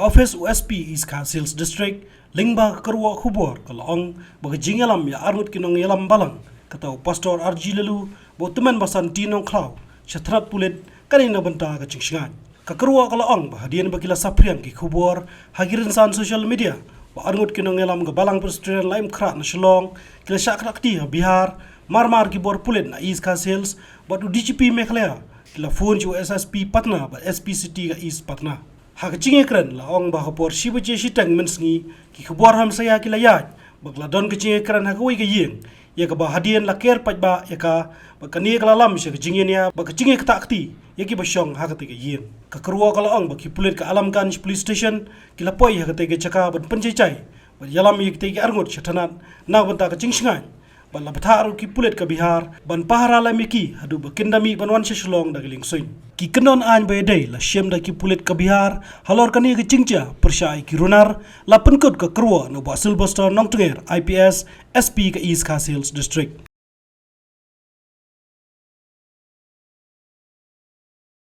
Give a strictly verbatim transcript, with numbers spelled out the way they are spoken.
Office u S P East Khasi Hills District, lyngba ka kyrwoh khubor ka la ong ba ka jingïalam ïa arngut ki nongïalam balang, kata u Pastor R G Laloo bad u tymmen basan T Nongkhlaw sha tnat pulit, kane na bynta ka jingsngewsih. Ka kyrwoh ka la ong ba hadien ba ki la saphriang ki khubor ha ki rynsan social media ba arngut ki nongïalam ka Balang Presbyterian Laitumkhrah na Shillong ki la shah kynthah kti ha Bihar, marmar ki bor pulit na East Khasi Hills bad u D G P Meghalaya ki la phone sha u S S P Patna bad S P City ka East Patna. Ha ka jingïakren la ong ba ha por shi baje shiteng mynsngi ki khubor hamsaïa ki la ïaid ba ka la don ka jingïakren ha kawei ka ïing ïa kaba hadien la ker paidbah ïa ka, ba kane ka la lam sha ka jingïania bad ka jingïakynthah kti ïa kiba shong ha katei ka ïing. Ka kyrwoh ka la ong ba ki pulit ka Alamganj Police Station ki la poi ha katei ka jaka ban pynjai jai bad ïalam ïa kitei ki arngut sha tnat na bynta ka jingsngewsih, bad la bthah ruh ki pulit ka Bihar ban pahara lem ïa ki haduh ba kin da mih ban wan sha Shillong da ka liengsuiñ. Ki kyndon aiñ ba ïadei la shim da ki pulit ka Bihar halor kane ka jingjia pyrshah ïa ki runar, la pynkut ka kyrwoh na u Bah Sylvester Nongtnger, I P S, S P ka East Khasi Hills District.